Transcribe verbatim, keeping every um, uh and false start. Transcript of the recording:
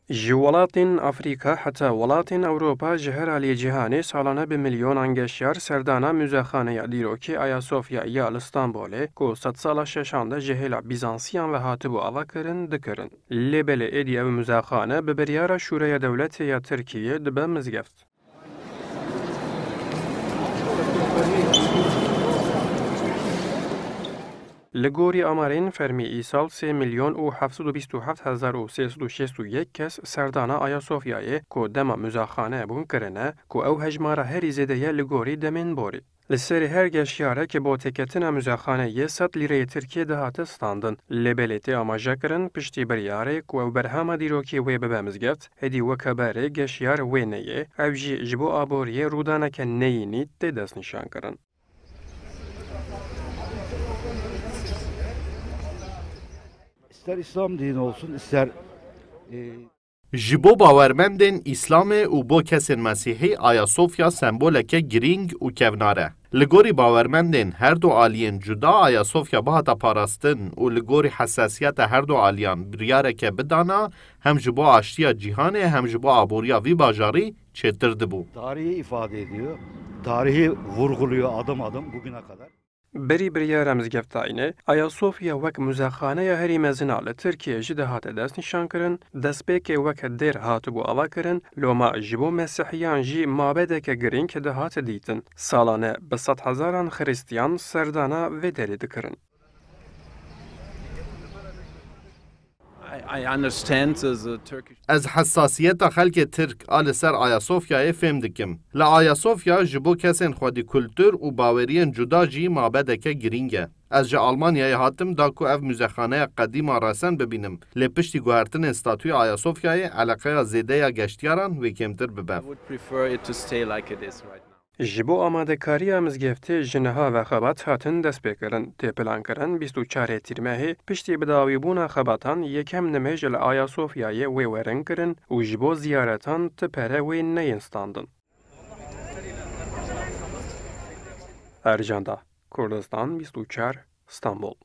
Ji welatên Afrîka heta welatên Ewropa ji her aliyê cîhanê salane bi milyonan geşyar serdana Muzexaneya Dîrokî Ayasofya ya li Stenbolê, ku sedsala şeşan de ji hêla Bîzansiyan ve hatibû avakirin, dikirin. Lê belê êdî ev muzexane bi biryara Şûreya Dewletê ya Tirkiyê dibe mizgeft. Li gorî amarên fermî îsal sê milyon û heft sed û bîst û heft hezar û sê sed û şêst û yek kes serdana Ayasofyayê ku dema muzexane bûn kirine, ku ew hejmara herî zêde ye li gorî demên borî. Li serê her geşyarek bo têketina muzexaneyê sed lîreyê Tirkiyê dihate standin. Lê belê tê amajekirin piştî biryarê ku ew berhema dîrokî wê bibe mizgeft, êdî weke berê geşyar wê neyê, ew jî ji bo aboriyê rûdaneke neyînî tê destnîşankirin. İster İslam dini olsun, ister e, Ji bo bawermendên Îslamê û bo kesên Mesîhî Ayasofya semboleke girîng û kevnar e. Li gorî bawermendên her du aliyên cuda Ayasofya bihata parastin û li gorî hesasiyeta her du aliyan biryareke bidana hem ji bo aştiya cîhanê hem ji bo aboriya vî bajarî çêtir dibû. Tarihi ifade ediyor, tarihi vurguluyor adım adım bugüne kadar. Berî biryara mizgeftayînê, Ayasofya wek muzexaneya herî mezin a li Tirkiyê jî dihate destnîşankirin, destpêkê weke dêr hatibû avakirin, loma ji bo Mesîhiyan jî mabedeke girîng dihate dîtin. Salane bi sedhezaran Xiristiyan serdana vê derê dikirin. Ez hesasiyeta xelkê Tirk a li ser Ayasofyayê fêm dikim. Li Ayasofya ji bo kesên xwedî kultur û baweriyên cuda jî mabedeke girîng e. Ez ji Almanyayê hatim da ku ev muzexaneya qedîm a resen bibînim, lê piştî guhertinên statûya Ayasofyayê eleqeya zêde ya geştiyaran wê kêmtir bibe. Ji bo amadekariya mizgeftê ji niha ve xebat hatin destpêkirin. Tê plankirin bîst û çarê Tîrmehê piştî bidawîbûna xebatan yekem nimêj li Ayasofyayê wê werin kirin û ji bo ziyaretan ti pere wê neyên standin. Ercan Da, Kurdistan bîst û çar, Stenbol.